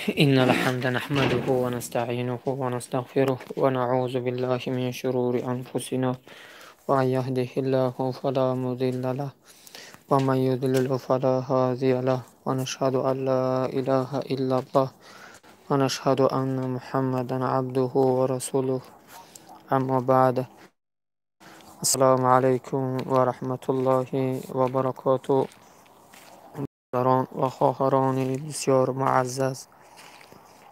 إن الحمد نحمده ونستعينه ونستغفره ونعوذ بالله من شرور أنفسنا ومن يهده الله فلا مضل له ومن يضلل فلا هادي له ونشهد أن لا إله إلا الله ونشهد أن محمدا عبده ورسوله أما بعد السلام عليكم ورحمة الله وبركاته. برادران و خواهران بسیار معزز،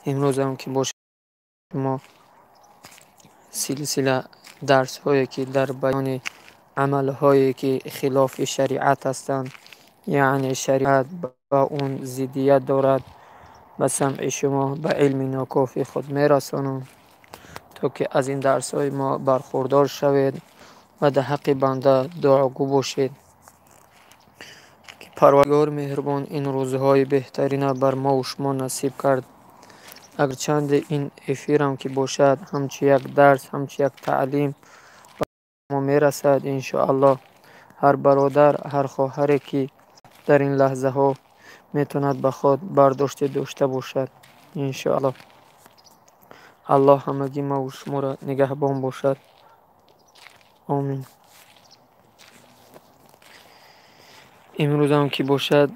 امروز هم که با شما سلسله درس هایی که در بیان عمل هایی که خلاف شریعت هستند، یعنی شریعت با اون ضدیت دارد، به سمع شما به علم ناکافی خود میرسانم تا که از این درس های ما برخوردار شوید و در حق بنده دعاگو باشید. پروردگار مهربان این روزهای بهترین بر ما و شما نصیب کرد. اگرچند این افیرم که باشد همچی یک درس، همچی یک تعلیم به ما میرسد، انشاءالله هر برادر، هر خواهری که در این لحظه ها میتواند به خود برداشت داشته باشد، انشاءالله الله همگی ما و شما را نگهبان باشد. آمین. امروز هم که باشد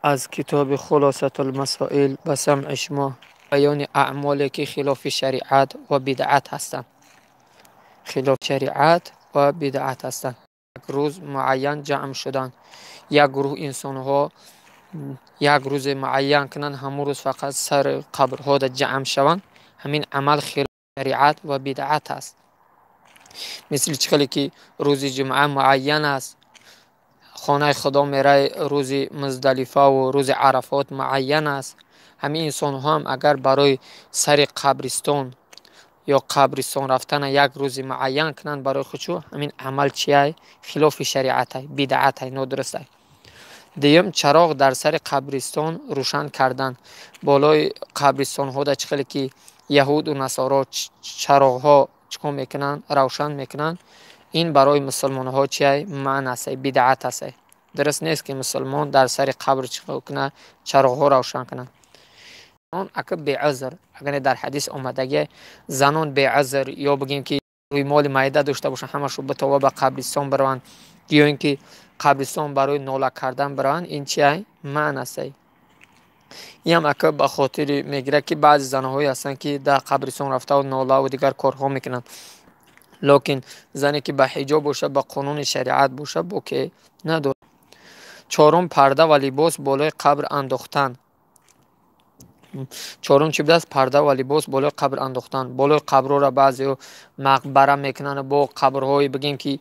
از کتاب خلاصة المسائل به سمع شما بیان اعمالی که خلاف شریعت و بدعت هستند. خلاف شریعت و بدعت هستند. یک روز معین جمع شدن، یک گروه انسان ها یک روز معین کنند، همون روز فقط سر قبرها جمع شوند، همین عمل خلاف شریعت و بدعت است. مثل چخلی که روز جمعه معین است، خانه خدا میره، روز مزدلفه و روز عرفات معین است. همین انسان ها هم اگر برای سر قبرستان یا قبرستان رفتن یک روز معین کنند برای خودشو، همین عمل چیه؟ خلاف شریعت، بدعت، نادرست. دیم چراغ در سر قبرستان روشن کردن. بالای قبرستان ها چخلی که یهود و نصارا چراغ ها چکار میکنن؟ روشن میکنن. این برای مسلمان ها چیه؟ منع است، بدعت است. درست نیست که مسلمان در سر قبر چیکار کنه؟ چراغ ها روشن کنه. اگه بی‌عذر، اگر در حدیث آمده زنان بی‌عذر یا بگیم که روی مال معده داشته باشن همشو بتوه به قبرستان بروند، یا اینکه قبرستان برای ناله کردن بروند، این چیه؟ منع است. این هم اگه به خاطر میگیره که بعضی زنهایی هستن که در قبرستان رفته و ناله و دیگر کارها میکنن. لکن زنی که به حجاب باشه، به قانون شریعت باشه، با که نداره. چهارم، پرده و لباس بالای قبر انداختن. چهارم چی بوده است؟ پرده و لباس بالای قبر انداختن. بالای قبر را بعضی مقبره میکنن با قبرهای بگیم که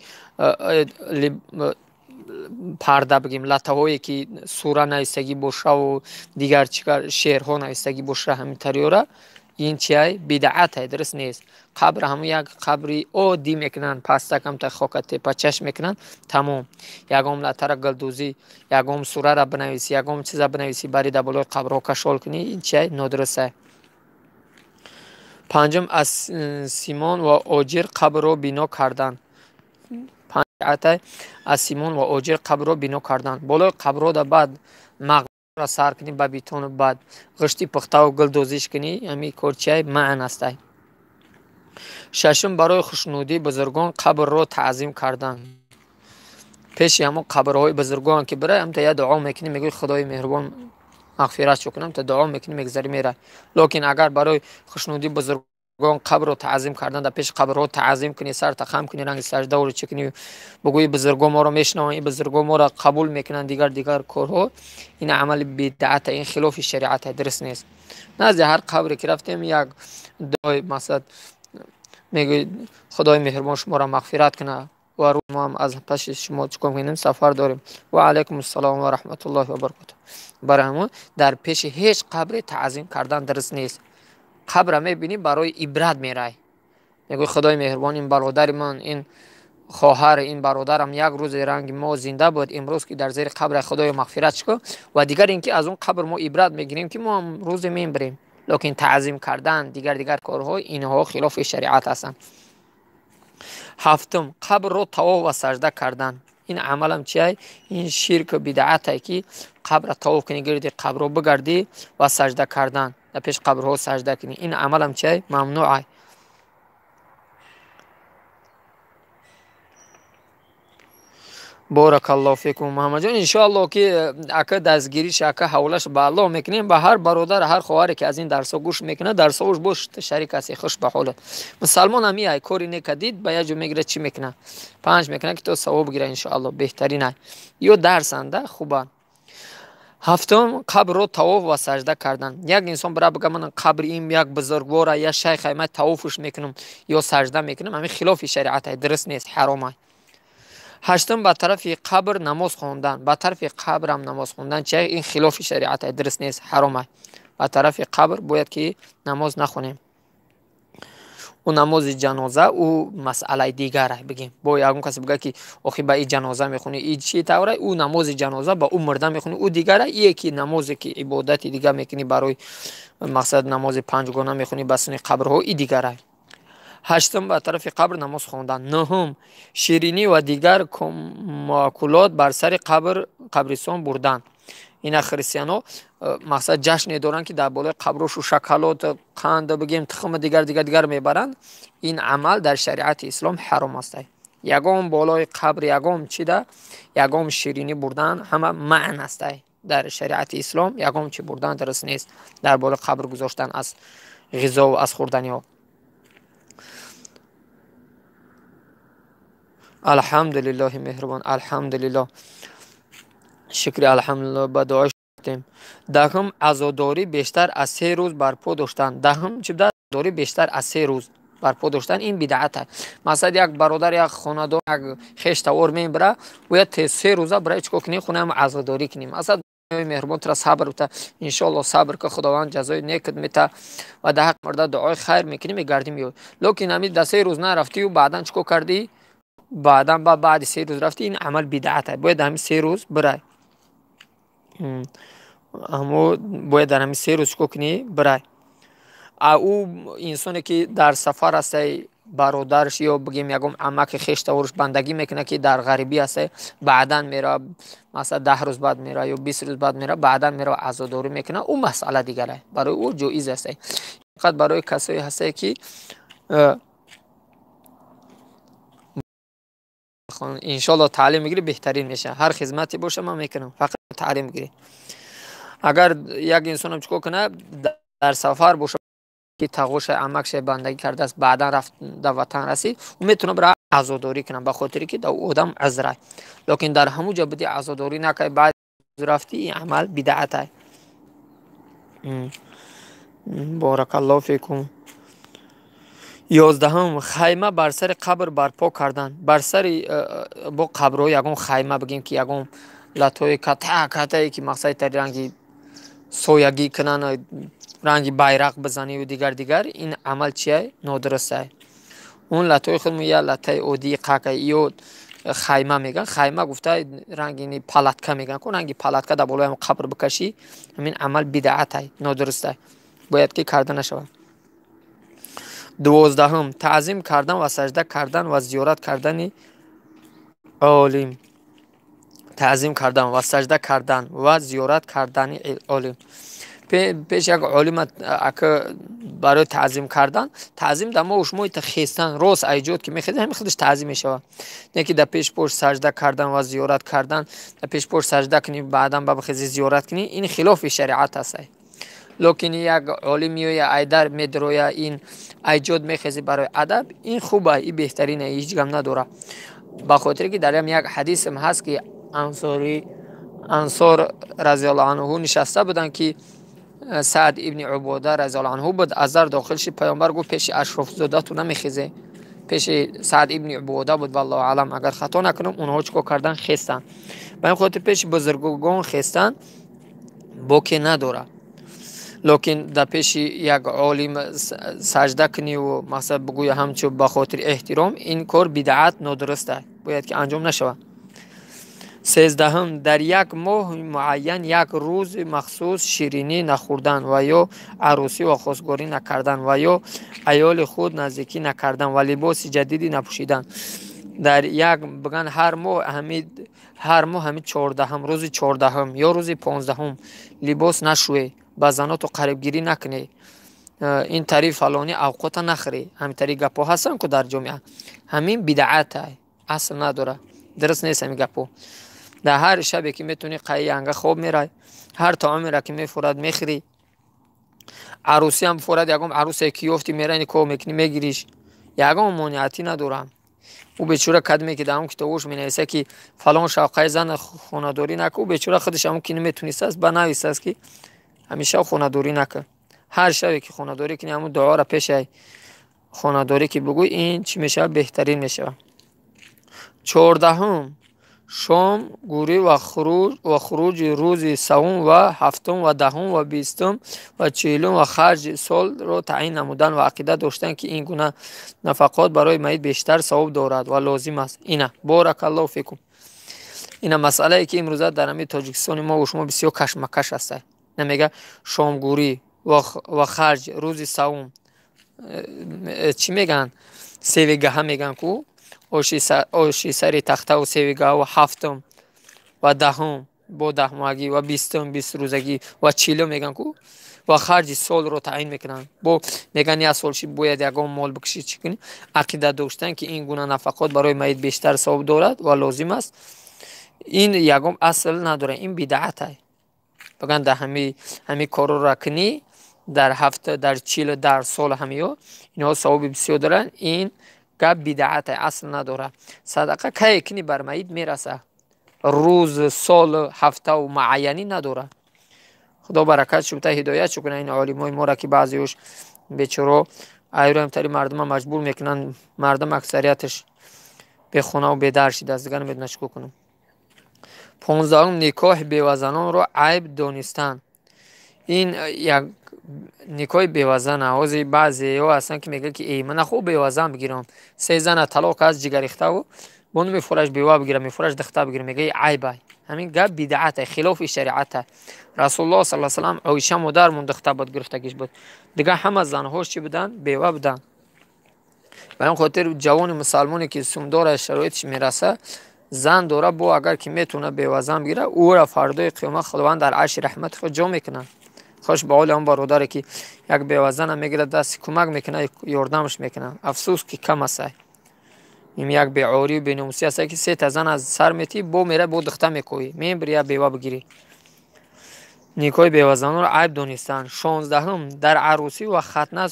پرده بگیم لطه‌هایی که سوره نوشتگی باشه و دیگر چیکار شعرها نوشتگی باشه، همین طریقه. این چیه؟ بدعت، درست نیست. قبر هم یک قبری عادی میکنن، پسته کم تا خاک تپچش میکنن، تمام. یگام لطه را گلدوزی، یگام سوره را بنویسی، یگام چیزا بنویسی، بری در بالای قبرها کشال کنی، این چیه؟ نادرسته. پنجم، از سیمان و آجر قبر را بنا کردن. پنج، از سیمان و آجر قبر را بنا کردن. بالای قبرها در بعد مقبره را سر کنی به بیتون و بعد غشتی پخته و گلدوزیش کنی، همین کار چیه؟ معن است. ششم، برای خوشنودی بزرگان قبر را تعظیم کردن. پیش همون قبرهای بزرگان که برای هم تا یه دعا میکنی، میگوی خدای مهربان مغفرت کنم، تا دعا میکنی میگذری میره. لکن اگر برای خوشنودی بزرگان قبر رو تعظیم کردن، در پیش قبر رو تعظیم کنی، سر تخم کنی، رنگ سجده رو چه کنی، بگویی بزرگان ما رو میشنون، این بزرگان ما رو قبول میکنن، دیگر دیگر کارها، این عمل بدعت، این خلاف شریعت، درست نیست. نزد هر قبری که رفتیم یک دعای مثلا میگوی خدای مهربان شما را مغفرت کنه و رو ما هم از پس شما چکار کنیم، سفر داریم. و علیکم السلام و رحمت الله و برکاته. برای همون در پیش هیچ قبر تعظیم کردن درست نیست. قبر میبینی برای عبرت میرای، میگوی خدای مهربان این برادر من، این خواهر، این برادرم یک روز رنگ ما زنده بود، امروز که در زیر قبر خدای مغفرت کن. و دیگر اینکه از اون قبر ما عبرت میگیریم که ما هم روز میبریم. لکن تعظیم کردن دیگر دیگر کارها، اینها خلاف شریعت هستند. هفتم، قبر رو طواف و سجده کردن. Ин амалам чиай? Ин ширк бидъат ки қабра тавоф кунӣ, гирди қабрҳо бигардӣ ва сажда кардан, дар пеши қабрҳо сажда кунӣ. Ин амалам чиай? Мамнӯъ. Боракаллоҳу фикум, Муҳаммадҷон. Иншоаллоҳ ки ака дастгириш, ака ҳаволаш ба Аллоҳ мекунем. Ба ҳар бародар, ҳар хоҳаре ки аз ин дарсҳо гӯш мекунад, дарсҳош бош шарик ҳасти. Хуш ба ҳолат. Мусалмон ҳами ай кори нека дид, ба як ҷо мегирад, чӣ мекунад? Панҷ мекунад, ки то савоб гира, иншоаллоҳ. Беҳтарин ай ё дарсанда хубанд. Ҳафтум, қабрро тавоф ва сажда кардан. Як инсон бира бига, ман қабри ин як бузургвора, я шайх, ман тавофуш мекунам ё сажда мекунам, ҳамин хилофи шариат ай, дуруст нест, ҳаром ай. Ҳаштум, ба тарафи қабр намоз хондан. Ба тарафи қабрам намоз хондан чи? Ин хилофи шариат ай, дуруст нест, ҳаром ай. Ба тарафи қабр бояд ки намоз нахонем. Ӯ намози ҷаноза, ӯ масъалаи дигар ай. Бигем, бо ягон касе бига ки охи ба и ҷаноза мехонӣ, и чи тавра? Ӯ намози ҷаноза ба ӯ мурда мехонӣ, ӯ дигар ай. Ие ки намозе ки ибодати дигар мекунӣ, барои мақсад намози панҷгона мехонӣ ба сӯи қабрҳо, и дигар ай. Ҳаштум, ба тарафи қабр намоз хондан. Нуҳум, ширинӣ ва дигар маъкулот бар сари қабр қабристон бурдан. Ина христиано мақсад ҷашне доранд, ки дар болои қаброшу шоколад, қанд, бигем, тухм, дигар дигар дигар мебаранд. Ин амал дар шариати ислом ҳаром аст. Ягон болои қабр, ягон чида, ягон ширинӣ бурдан ҳама маън аст. Дар шариати ислом ягон чи бурдан дуруст нест, дар болои қабр гузоштан аз ғизову аз хӯрданиҳо. Алҳамдулиллоҳи меҳрубон, алҳамдулиллоҳ, шукри алҳамдулиллоҳ, ба дуои шудем. Даҳум, азодорӣ бештар аз 3 рӯз барпо доштан. Даҳум чӣ буда? Азодорӣ бештар аз 3 рӯз барпо доштан, ин бидъат аст. Масалан, як бародар, як хонадон, як хештавор мебара, бояд 3 рӯза барои чӣ кор кунем? Хонаам азодорӣ кунем. Масалан, меҳрубон тура сабр бита, иншоаллоҳ сабр ка, Худованд ҷазои нек мета ва дар ҳаққи мурда дуои хайр мекунем, мегардим. Ё лекин ҳамин дар 3 рӯз нарафтию баъдан чӣ кор кардӣ? Баъдан баъди 3 рӯз рафтӣ, ин амал бидъат аст. Бояд дар ҳамин 3 рӯз бирай. Аммо бояд дар ҳамин 3 рӯз чӣ кор кунӣ? Бирай. А ӯ инсоне ки дар сафар ҳастай, бародараш ё бигем ягон амаки хештавораш бандагӣ мекунад, ки дар ғарибӣ ҳастай, баъдан мерава, масалан 10 рӯз баъд мерава ё 20 рӯз баъд мерава, баъдан мерава азодорӣ мекунад, ӯ масъала дигар аст. Барои ӯ ҷоиз ҳастай. Фақат барои касое ҳастай ки иншоаллоҳ таълим мегирӣ, беҳтарин мешавад. Ҳар хизмате боша ман мекунам, фақат таълим бигирӣ. Агар як инсонам чӣ кор кунад, дар сафар боша, ки тағоша, амакша бандагӣ кардааст, баъдан рафт дар ватан расид, ӯ метавонад бира азодорӣ кунад, ба хотире ки дар ӯ одам узр аст. Лекин дар ҳамун ҷо буди азодорӣ накард, баъд рафтӣ, ин амал бидъат аст. Боракаллоҳу фикум. 11-ум, хайма бар сари қабр барпо кардан. Бар сари бо қабрҳо ягон хайма, бигем ки ягон латҳои ката катае ки мақсади тари ранги соягӣ кунанд, ранги байрақ бизанию дигар дигар, ин амал чия? Нодуруст аст. Он латҳои худ я латаи оддии қака ё хайма мегӯянд. Хайма гуфта ранги палатка мегӯянд, ку ранги палатка дар болои ҳам қабр бикашӣ, ҳамин амал бидъат аст, нодуруст аст, бояд ки карда нашавад. 12-ум, таъзим кардан ва сажда кардан ва зиёрат кардани олим. Таъзим кардан ва сажда кардан ва зиёрат кардани олим. Пеш як олим ака барои таъзим кардан, таъзим дар мо шумо хестан рост айҷод ки мехезем, ҳамин худаш таъзим мешавад. Не ки дар пеш пош сажда кардан ва зиёрат кардан, дар пеш пош сажда кунӣ, баъдан ба бихези зиёрат кунӣ, ин хилофи шариат аст. Лекин як олим меоя, айдар медроя, ин айҷод мехези барои адаб, ин хуб аст, ин беҳтарин аст, ҳеҷ гап надорад. Ба хотире ки дар як ҳадисам ҳаст ки ансор разияллоҳу анҳу нишаста буданд, ки Саъд ибни Убода разияллоҳу анҳу буд, аз дар дохил шид, паёмбар гуфт пеши ашрофзодату намехезе. Пеши Саъд ибни Убода буд, валлоҳу аълам, агар хато накунам, онҳо чӣ кор кардан? Хестанд. Ба ин хотир пеши бузургон хестан боке надорад. Лекин дар пеши як олим сажда куниву мақсад бигӯя ҳамчун ба хотири эҳтиром, ин кор бидъат, нодуруст аст, бояд ки анҷом нашавад. 13-ум, дар як моҳи муайян як рӯзи махсус ширинӣ нахӯрдан ва ё арӯсӣ ва хостгорӣ накардан ва ё аёли худ наздикӣ накардан ва либоси ҷадидӣ напӯшидан. Дар як биган ҳар моҳ ҳами 14-ум, рӯзи 14-ум ё рӯзи 15-ум либос нашӯе, ба заноту қарибгирӣ накунӣ, ин тари фалонӣ авқота нахӯрӣ. Ҳамин тари гапҳо ҳастанд ку дар ҷомеа. Ҳамин бидъат асл надорад, дуруст нест ҳамин гапҳо. Дар ҳар шабе ки метавонӣ қайи янга хоб мерай, ҳар таомеро ки мефурад мехӯрӣ, арӯсиам бифурад, ягон арӯсе ки ёфтӣ мерай никоҳ мекунӣ мегириш, ягон монеатӣ надорам. Ӯ бечора кадме ки дар он китобош менависа ки фалон шавқаи зан хонадорӣ накун, ӯ бечора худаш ҳамон ки наметунистааст ба нависааст ки ҳамеша хонадорӣ накун. Ҳар шабе ки хонадорӣ кунӣ ҳамон дуоро пешай хонадорӣ ки бигӯй, ин чӣ мешавад? Беҳтарин мешавад. 14-ум шом гурӣ ва хуруҷи рӯзи 3-ум ва 7-ум ва 10-ум ва 20-ум ва 40-ум ва харҷи солро таъин намудан ва ақида доштан ки ин гуна нафақот барои майит бештар савоб дорад ва лозим аст. Ина баракаллоҳу фикум. Ина масъалае ки имрӯза дар ҳамин Тоҷикистони мо ва шумо бисёр кашмакаш аст. Ина мега шомгурӣ ва харҷ рӯзи 3-ум чӣ мегӯянд? Севигаҳа мегӯянд ку, оши сари тахтаву севигаҳу 7-ум ва 10-ум бо 10 моҳагӣ ва 20-ум 20 рӯзагӣ ва 40-ум мегӯянд ку, ва харҷи солро таъин мекунанд. Бо мегӯянд як сол ши бояд ягон мол бикушӣ, чӣ кунӣ. Ақида доштан ки ин гуна нафақот барои майит бештар савоб дорад ва лозим аст, ин ягон асл надорад, ин бидъат ай. Бигӯянд дар ҳамин корро кунӣ дар ҳафта, дар 40, дар сол ҳамиё инҳо савоби бисёр доранд, ин гап бидъат ай, асл надорад. Садақа кае кунӣ бар майит мераса, рӯз, сол, ҳафтаву муайянӣ надорад. Худо баракат шубта ҳидоят шукунад ин олимои моро ки баъзеош бечоро айроям тари мардума маҷбур мекунанд. Мардум аксарияташ бехонаву бедар шидааст, дигар намедонад чӣ кор кунам. 15-ум никоҳи бевазанонро айб донистан. Ин як никоҳи бевазана. Ҳозир баъзеҳо ҳастанд ки мегӯянд ки эй ман нахоҳ бевазан бигирам, се зана талоқ аст ҷигарихтаву бону мефураш бева бигирам, мефураш духта бигирам, мегӯяд айб ай. Ҳамин гап бидъат ай, хилофи шариат ай. Расулуллоҳ саллаллоҳу алайҳи васаллам Оиша модармон духта буд, гирифтагиш буд. Дигар ҳама занҳош чӣ буданд? Бева буданд. Ба ин хотир ҷавони мусалмоне ки сумдора шароитиш мераса, зан дора, бо агар ки метавона бевазан бигира, ӯра фардои қиёмат Худованд дар арши раҳмати худ ҷо мекунад. Хош ба ҳоли он бародаре ки як бевазана мегирад, дасти кӯмак мекунад, ёрдамаш мекунад. Афсӯс ки кам аст. Ин як беорию беномусӣ аст ки се та зан аз сар метӣ, бо мера бо духта мекоӣ, мебири як бева бигирӣ. Никоҳи бевазанонро айб донистанд. 16-ум дар арӯсӣ ва хатна,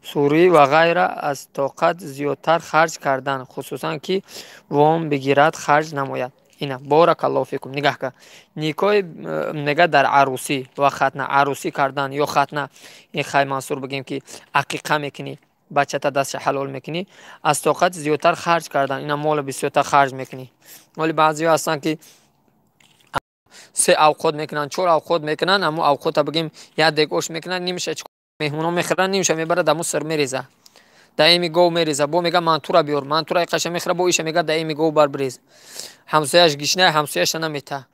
сурӣ ва ғайра аз тоқат зиёдтар харҷ кардан, хусусан ки вом бигирад харҷ намояд. Ина баракаллоҳу фикум. Нигаҳ кар, никоҳи мега дар арӯсӣ ва хатна, арӯсӣ кардан ё хатна, ин хай Мансур бигем ки ақиқа мекунӣ, бачата дастша ҳалол мекунӣ, аз тоқат зиёдтар харҷ кардан, ина моло бисёртар харҷ мекунӣ. Вале баъзеҳо ҳастанд ки се авқот мекунанд, 4 авқот мекунанд, ҳамун авқота бигем як дег ош мекунанд, нимша меҳмонҳо мехӯранд, нимша мебарад даму сир мереза, да эми гов мереза, бо мега мантура биёр, мантура қаша мехӯра, бо иша мега да эми гов бар бирез. Ҳамсояш гишна, ҳамсояша намета.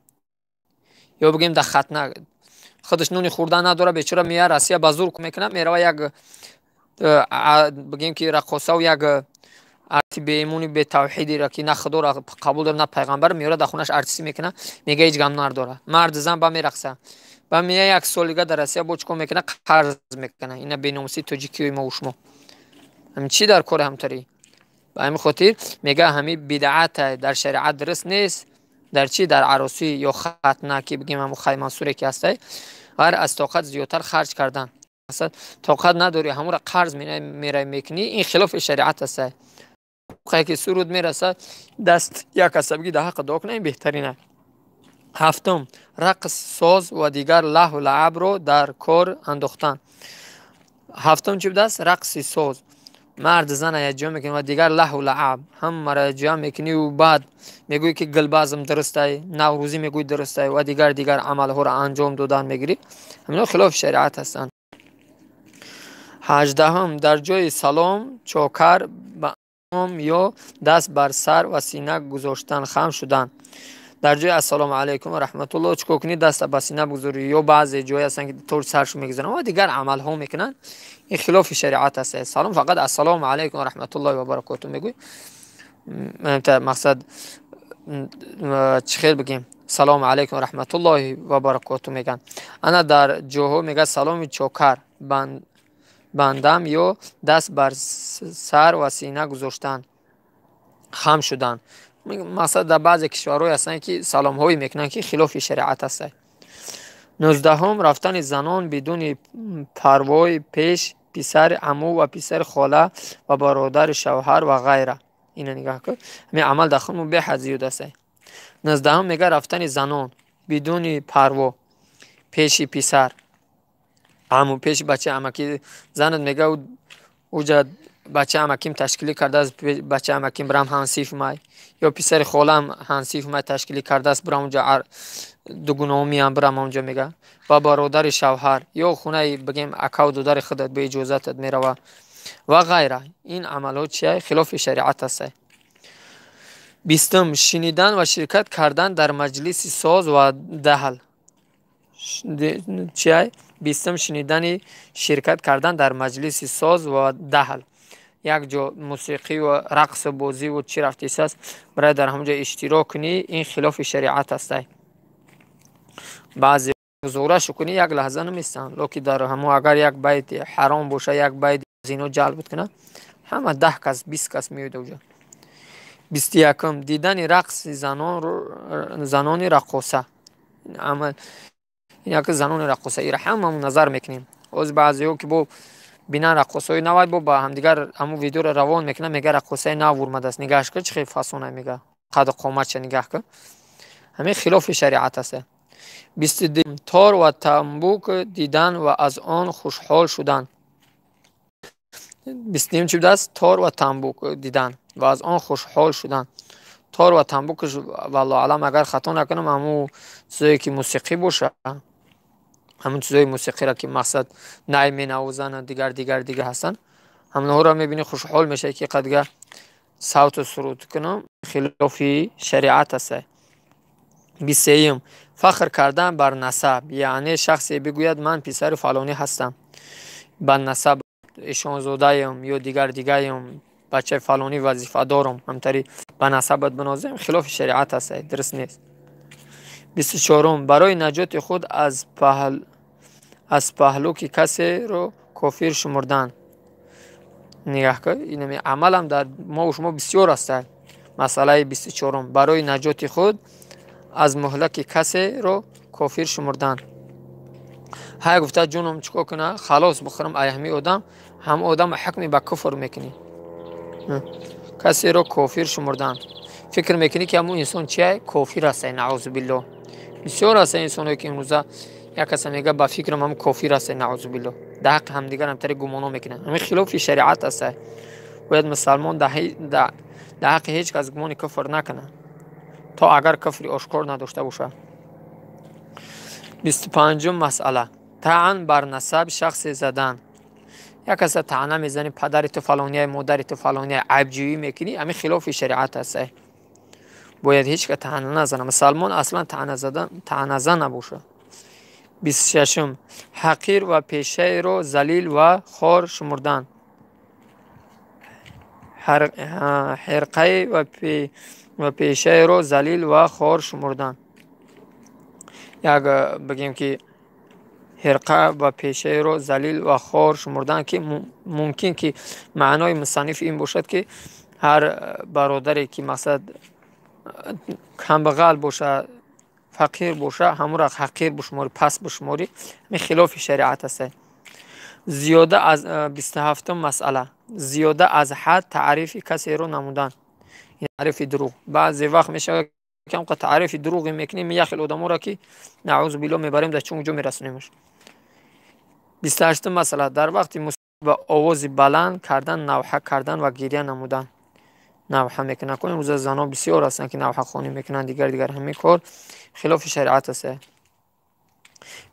Ё бигем да хатна худаш нуни хӯрдан надора, бечора мея Россия ба зур мекунад, мерава як бигем ки раққосаву як арти беимони бетавҳидиро ки на худоро қабул дора, на пайғамбар, меёра дар хонаш артисӣ мекунад, мега ҳеҷ гам надора. Мард зан ба мерақса, ба мея як солига дар Россия бо чӣ кор мекунад? Қарз мекунад. Ина беномусии тоҷикиёи мо шумо. Ҳамин чӣ дар кори ҳамтарӣ? Ба ҳамин хотир мега ҳамин бидъат дар шариат дуруст нест. Дар чӣ? Дар арӯсӣ ё хатна ки бигем ҳамун хай Мансуре ки ҳастай, ғайр аз тоқат зиёдтар харҷ кардан. Масалан тоқат надорӣ, ҳамонро қарз мерай мекунӣ, ин хилофи шариат аст. Ки суруд мерасад, даст як асабгӣ дар ҳаққ дуо кунад, ин беҳтарин аст. 7-ум рақс, соз ва дигар лаҳву лаъабро дар кор андохтан. 7-ум чӣ будааст? Рақси соз. Мард зана якҷоя мекунӣ ва дигар лаҳву лаъаб ҳамаро якҷоя мекуниву баъд мегӯӣ ки гулбазм дурустай, наврӯзӣ мегӯӣ дурустай ва дигар дигар амалҳоро анҷом додан мегирӣ. Ҳамино хилофи шариат ҳастанд. 18-ум дар ҷои салом чокар ба ё даст бар сар ва сина гузоштан, хам шудан. Дар ҷои ассалому алайкум ва раҳматуллоҳ чӣ кор кунӣ? Даста ба сина бигузорӣ, ё баъзе ҷое ҳастанд ки тор саршо мегузоранд ва дигар амалҳо мекунанд. Ин хилофи шариат аст. Салом фақат ассалому алайкум ва раҳматуллоҳи ва баракоту мегӯй. Мақсад чӣ хел бигем, салому алайкум раҳматуллоҳи ва баракоту мегӯянд. Ана дар ҷоҳо мегӯяд саломи чокар бандам ё даст бар сар ва сина гузоштан, хам шудан. Мақсад дар баъзе кишварҳое ҳастанд, ки саломҳое мекунанд, ки хилофи шариат ҳастанд. 19-ум, рафтани занон бидуни парвои пеш писари аму ва писари хола ва бародари шавҳар ва ғайра. Ина нигаҳ кун, ҳамин амал дар худмон беҳад зиёд аст. 19-ум мегӯяд рафтани занон бидуни парво пеши писар аму, пеши бачаи амаки. Занат мегӯяд, уҷа бачаи амаким ташкилӣ кардааст, бачаи амаким бирам ҳансиф май, ё писари холам ҳансиф май ташкилӣ кардааст, бирам унҷа дугуноҳ меям, бирам онҷо, мега. Ва бародари шавҳар ё хонаи, бигем, акаву додари худат бе иҷозатат мерава ва ғайра. Ин амалҳо чия? Хилофи шариат аст. 20-ум, шунидан ва ширкат кардан дар маҷлиси соз ва даҳл. Чия? 20-ум, шунидани ширкат кардан дар маҷлиси соз ва даҳл. Як ҷо мусиқӣ ва рақсу бозиву чӣ рафтисааст, барои дар ҳамон ҷо иштирок кунӣ, ин хилофи шариат аст. Баъзе зурашу кунӣ, як лаҳза наместанд, лекин дар ҳамон агар як байти ҳаром боша, як байти зино ҷалб кунад, ҳама 10 кас, 20 кас меояд оҷа. 21-ум, дидани рақси занони раққоса. Ин як занони раққоса, ира ҳамамон назар мекунем. Ҳозир баъзеҳо ки бо бинан раққосаҳои навай, бо ба ҳамдигар ҳамун видеоро равон мекунанд, мега раққосаи нав урмадааст, нигаҳш кун, чӣ хел фасона, мега қаду қоматша нигаҳ кун. Ҳамин хилофи шариат аст. 22-ум, тор ва тамбук дидан ва аз он хушҳол шудан. 22-ум чӣ будааст? Тор ва тамбук дидан ва аз он хушҳол шудан. Тор ва тамбукаш, валлоҳу аълам, агар хато накунам, ҳамун чизое ки мусиқӣ боша, ҳамун чизои мусиқиро ки мақсад най менавозанд, дигар, дигар, дигар ҳастанд, ҳамонҳоро мебинӣ, хушҳол мешавӣ, ки қадга савту суруд кунам. Хилофи шариат аст. 23-юм, фахр кардан бар насаб, яъне шахсе бигӯяд: «Ман писари фалонӣ ҳастам, ба насаб эшонзодаем ё дигар дигаем, бачаи фалонӣ вазифадорам». Ҳамтари ба насабат бинозем, хилофи шариат аст, дуруст нест. 24-ум, барои наҷоти худ аз паҳлуки касеро кофир шумурдан. Нигаҳ кун, инами амалам дар мову шумо бисёр аст. Масъалаи 24-ум, барои наҷоти худ аз муҳлаки касеро кофир шумурдан. Ҳай гуфта, ҷоном, чӣ кор куна, халос бихӯрам ай ҳамин одам, ҳам одам ҳукми ба куфр мекунӣ. Касеро кофир шумурдан, фикр мекунӣ, ки ҳамун инсон чия? Кофир аст, наъузу биллоҳ. Бисёр аст инсоное, ки имрӯза як каса мега, ба фикрам ҳам кофир аст, наъузу биллоҳ. Дар ҳаққи ҳамдигар ҳамтари гумоно мекунанд. Ҳамин хилофи шариат аст. Бояд мусалмон дар ҳаққи ҳеҷ кас гумони куфр накунад, то агар куфри ошкор надошта бошад. 25-ум масъала, таън бар насаб шахсе задан. Як каса таъна мезанӣ, падари ту фалония, модари ту фалония, айбҷӯӣ мекунӣ, ҳамин хилофи шариат аст. Бояд ҳеҷ ка таъна назана, мусалмон аслан таъназан набошад. 26-ум, ҳақир ва пешаеро залил ва хор шумурдан. Ҳирқае ва пешаеро залил ва хор шумурдан. Як бигем, ки ҳирқа ва пешаеро залил ва хор шумурдан, ки мумкин ки маънои мусанниф ин бошад, ки ҳар бародаре ки мақсад камбағал боша, фақир боша, ҳамонро ҳақир бишуморӣ, паст бишуморӣ, ҳамин хилофи шариат аст. Зиёда аз 27-ум масъала, зиёда аз ҳад таърифи касеро намудан, таърифи дурӯғ. Баъзе вақт мешавад, ки ҳамқа таърифи дурӯғе мекунем як хел одаморо, ки наъузу биллоҳ, мебарем, дар чун ҷо мерасонемаш. 28-ум масъала, дар вақти ба овози баланд кардан навҳа кардан ва гиря намудан. Навҳа мекунанд. Имрӯза занон бисёр ҳастанд, ки навҳахонӣ мекунанд, дигар, дигар. Ҳамин кор хилофи шариат аст.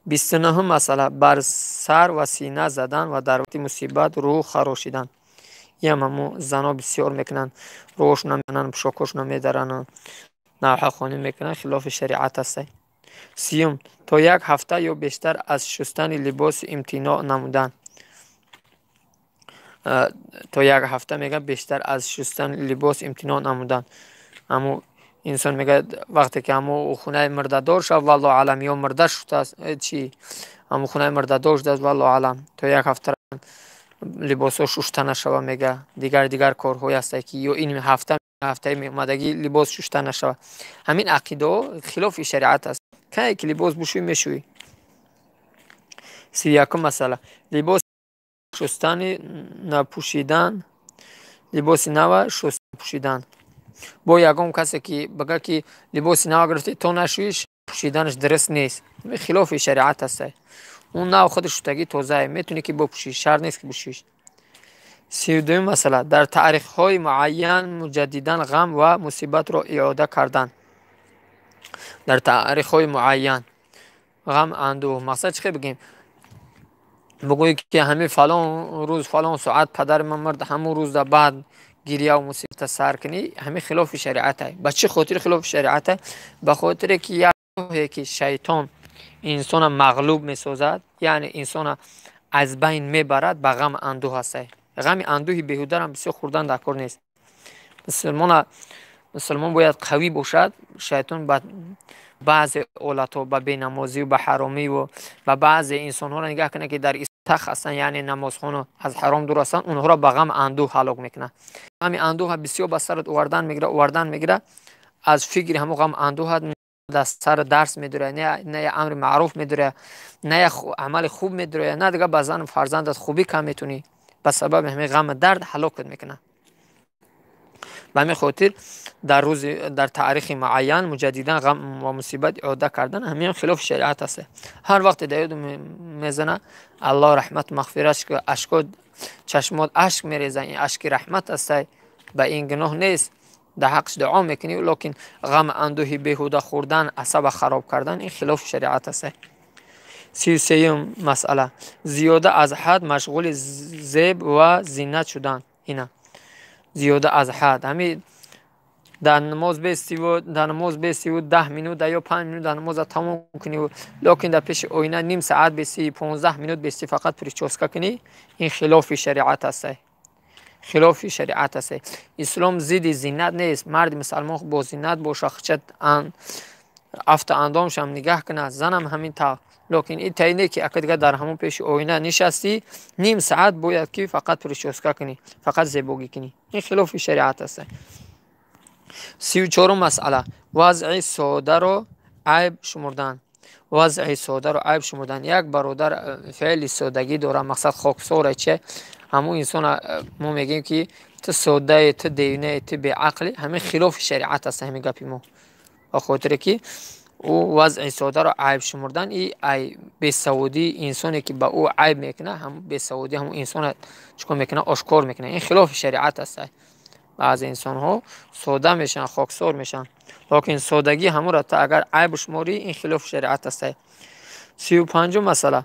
29-ум масъала, бар сар ва сина задан ва дар вақти мусибат рӯ харошидан. Иам ҳамун зано бисёр мекунанд, рӯҳошона мезананд, пӯшокҳошона медаранд, навҳахонӣ мекунанд, хилофи шариат аст. 30-ум, то як ҳафта ё бештар аз шустани либос имтиноъ намудан. То як ҳафта мега бештар аз шустани либос имтиноъ намудан. Ҳамун инсон мега, вақте ки ҳамун хунаи мурдадор шав, валлоҳу алам, ё мурда шудааст, чи ҳамун хунаи мурдадор шудааст, валлоҳу алам, то як ҳафта либосҳо шушта нашава. Мега, дигар корҳое ҳастанд, ки ё ин ҳафта, ҳафтаи меомадагӣ либос шушта нашава. Ҳамин ақидаҳо хилофи шариат аст. Кае ки либос бушӯӣ, мешӯӣ. 31-ум масъала: либос шустани напӯшидан, либоси нава шуста пӯшидан. Бо ягон касе ки бигӯяд, ки либоси нава гирифтӣ, то нашӯиш пӯшиданаш дуруст нест, хилофи шариат аст. Он нав худи шустагӣ тозае, метавонӣ ки бипӯшӣ, шарт нест ки бишӯиш. 32-юм масъала: дар таърихҳои муайян муҷаддидан ғам ва мусибатро иёда кардан. Дар таърихҳои муайян ғам, андӯҳ, мақсад чӣ хел бигӯем? Бигӯӣ, ки ҳамин фалон рӯз, фалон соат падари ман мурд, ҳамун рӯза баъд гирьяву мусибата сар кунӣ, ҳамин хилофи шариате. Ба чӣ хотир хилофи шариате? Ба хотире ки як роҳе ки шайтон инсона мағлуб месозад, яъне инсона аз байн мебарад, ба ғам андӯҳ ҳастай. Ғами андӯҳи беҳударам бисёр хӯрдан дар кор нест. Мусулмон бояд қавӣ бошад. Шайтон ба баъзе ҳолатҳо, ба бенамозию ба ҳаромиву ба баъзе инсонҳоро нигаҳ кунад, ки дар истах ҳастанд, яъне намозхону аз ҳаром дур ҳастанд, онҳоро ба ғам андӯҳ ҳалок мекунад. Ғами андӯҳа бисёр ба сарат овардан мегирад, овардан мегирад. Аз фикри ҳамон ғам андӯҳат дар сар дарс медурад, на я амри маъруф медурад, на я амали хуб медурад, на дигар ба зану фарзандат хубӣ кам метунӣ. Ба сабаби ҳамин ғаму дард ҳалокат мекунад. Ба ҳамин хотир дар рӯзи, дар таърихи муайян муҷаддидан ғам ва мусибат иёда кардан, ҳамин хилофи шариат аст. Ҳар вақте дар ёд мезана, Аллоҳ раҳмат мағфиратш, ашко чашмот ашк мереза, ин ашки раҳмат астай, ба ин гуноҳ нест, дар ҳаққш дуо мекунӣ. Лекин ғам андӯҳи беҳуда хӯрдан, асаба хароб кардан, ин хилофи шариат аст. 33-юм масъала: зиёда аз ҳад машғули зеб ва зинат шудан. Ина зиёда аз ҳад, ҳамин дар намоз бестиву 10 минута ё 5 минут дар намоза тамом куниву, лекин дар пеши оина ним саат бести, 15 минут бести, фақат причёска кунӣ, ин хилофи шариат аст, хилофи шариат аст. Ислом зидди зинат нест. Марди мусалмон бо зинат боша, хичат афта андомшам нигаҳ кунад, занам ҳамин тавр. Лекин ин таи не, ки ака дигар дар ҳамон пеши оина нишастӣ, ним саат бояд ки фақат причёска кунӣ, фақат зебогӣ кунӣ, ин хилофи шариат аст. 34-ум масъала: вазъи содаро айб шумурдан. Вазъи содаро айб шумурдан. Як бародар феъли содагӣ дорад, мақсад хоксора чи, ҳамун инсона мо мегӯем, ки ту соддае, ту девинае, ту беақлӣ, ҳамин хилофи шариат аст ҳамин гапи мо. Ба хотире ки ӯ вазъи содаро айб шумурдан, и бесаводии инсоне, ки ба ӯ айб мекунад, ҳам бесаводии ҳамун инсона чикор мекунад? Ошкор мекунад. Ин хилофи шариат аст. Баъзе инсонҳо сода мешаванд, хоксор мешаванд, лекин содагӣ ҳамонро ту агар айб шуморӣ, ин хилофи шариат аст. 35-ум масъала: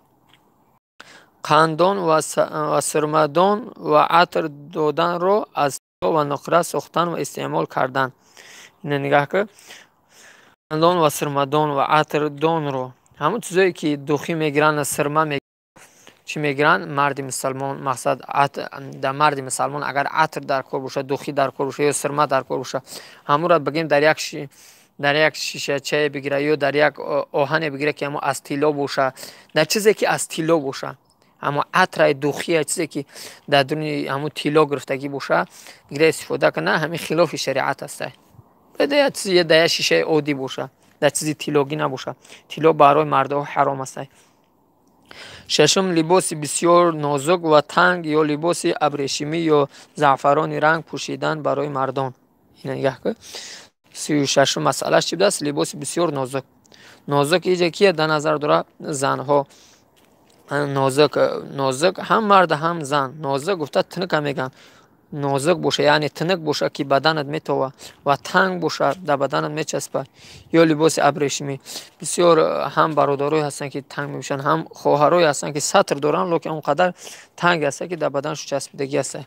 қандон ва сурмадон ва атр доданро аз ва нуқра сохтан ва истеъмол кардан. Ина нигаҳ кун, қандон ва сурмадон ва атрдонро, ҳамон чизое ки духӣ мегиранд, сирма чӣ мегиранд, марди мусалмон, мақсад, дар марди мусалмон агар атр дар кор бошад, духӣ дар кор бошад ё сирма дар кор бошад, ҳамонро бигем, дар як шишачае бигира ё дар як оҳане бигира, ки ҳамо аз тилло боша, дар чизе ки аз тилло боша, ҳамо атрай, духия, чизе ки дар дуни ҳамо тилло гирифтагӣ боша, бигира, истифода кунад, ҳамин хилофи шариат аст. Дар як шишаи оддӣ боша, дар чизи тиллогӣ набоша. Тилло барои мардҳо ҳаром аст. Шашум: либоси бисёр нозук ва танг ё либоси абрешимӣ ё заъфарони ранг пӯшидан барои мардон. Ина нигаҳ кун, 36-ум масъалаш чӣ будааст? Либоси бисёр нозук. Нозук иҷа кия дар назар дорад? Занҳо. Нозук, нозук ҳам мард, ҳам зан. Нозук гуфта тунука мегӯянд. Нозук боша, яъне тунук боша, ки баданат метова, ва танг боша, дар баданат мечаспад. Ё либоси абрешимӣ. Бисёр ҳам бародарое ҳастанд, ки танг мепӯшанд, ҳам хоҳарое ҳастанд, ки сатр доранд, лекин он қадар танг аста, ки дар баданашон часпидагӣ аста.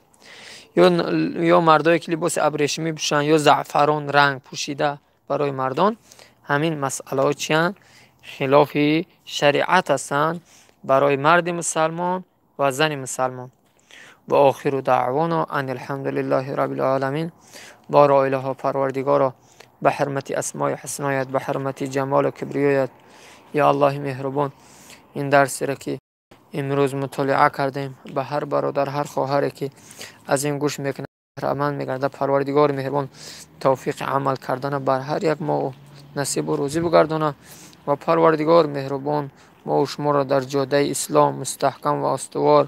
Ё мардое, ки либоси абрешимӣ пӯшанд ё заъфарон ранг пӯшида барои мардон, ҳамин масъалаҳо чиянд? Хилофи шариат ҳастанд барои марди мусалмон ва зани мусалмон. Ва охиру даъвона ан алҳамдулиллаҳи раббил оламин. Боро илоҳо Парвардигоро, ба ҳурмати асмои ҳусноят, ба ҳурмати ҷамолу кибриёят, ё Аллоҳи меҳрубон, ин дарсеро ки имрӯз мутолиа кардем, ба ҳар бародар, ҳар хоҳаре ки аз ин гӯш мекунад, баҳраманд мегардад. Парвардигори меҳрубон тавфиқи амал кардана бар ҳар як мо насибу рӯзӣ бигардонад ва Парвардигор меҳрубон мо шуморо дар ҷодаи ислом мустаҳкам ва устувор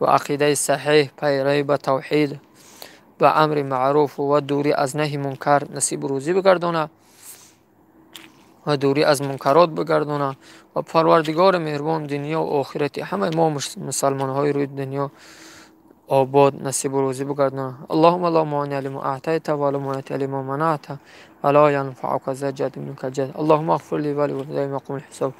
ва ақидаи саҳеҳ, пайравӣ ба тавҳид, ба амри маъруф ва дурӣ аз наҳи мункар насибу рӯзӣ бигардонад ва дурӣ аз мункарот бигардонад ва Парвардигори меҳрубон дунё ва охирати ҳамаи мо мусалмонҳои рӯи дунё обод насибу рӯзӣ бигардонад. Аллоҳумма ла монеа лима аътайта ва ла муътия лима манаъта ва ла янфаука зал ҷадду минкал ҷадд. Аллоҳумма иғфир ли ва ливолидайя йавма яқумул ҳисоб.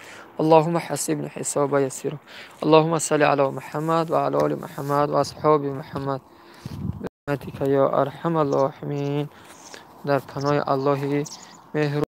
Аллоҳумма ҳасибни ҳисобан ясира. Аллоҳумма салли ала Муҳаммад ва ала оли Муҳаммад ва асҳоби Муҳаммад бирахматика ё арҳамар роҳимин. Дар паноҳи Аллоҳи меҳрубон.